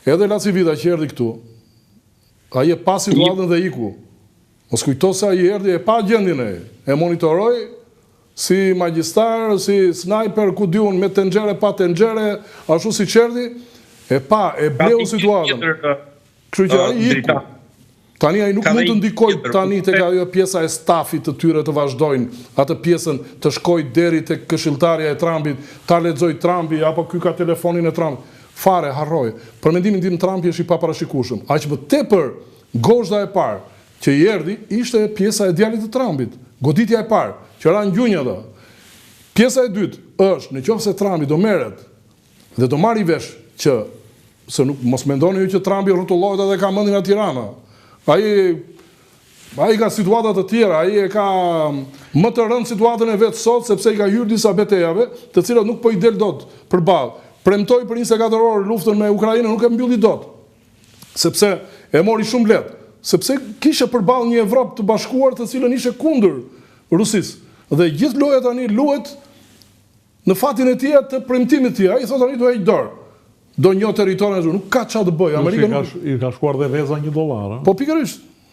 Edhe LaCivita që erdhi këtu, ai e pa situatën dhe iku. Mos kujto se ai erdhi e pa gjendjen e, e monitoroi si magjistar, si snajper, ku di unë, me tenxhere pa tenxhere, ashtu siç erdhi, e pa, e bleu situatën. Kështu që ai iku. Tani ai nuk mund të ndikojë tani tek ajo pjesa e stafit të tyre të vazhdojnë atë pjesën të shkojë deri tek këshilltarja e Trumpit, ta lexojë Trumpi apo ky ka telefonin e Trumpit. Fare, harroje. Për mendimin tim Trumpi është i paparashikueshëm. Aq më tepër gozhda e parë që i erdhi ishte pjesa e djalit të Trumpit. Goditja e parë, që ra në gjunjë ato. Pjesa e dytë është, në qoftë se Trumpi do merret Dhe do marri vesh që se nuk mos mendoni ju që Trumpi rrotullohet edhe ka mendjen nga Tirana. Ai ai ka situata të tjera, ai e ka më të rëndë situatën e vet sot sepse i ka hyrë disa betejave, të cilat nuk po i del dot përballë. Premtoi për 24 orë luftën me Ukrainën, nuk e mbylli dot. Sepse e mori shumë lehtë, sepse kishe përballë një Evropë të bashkuar të cilën ishe kundër Rusisë. Dhe gjithë loja tani luhet Në fatin e tij të premtimit të tij, ai thotë tani do heq dorë. Do njoh territorin e nuk ka çfarë të bëjë. Amerika nuk i ka shkuar dhe veza 1 dollar, ë? Po pikërisht.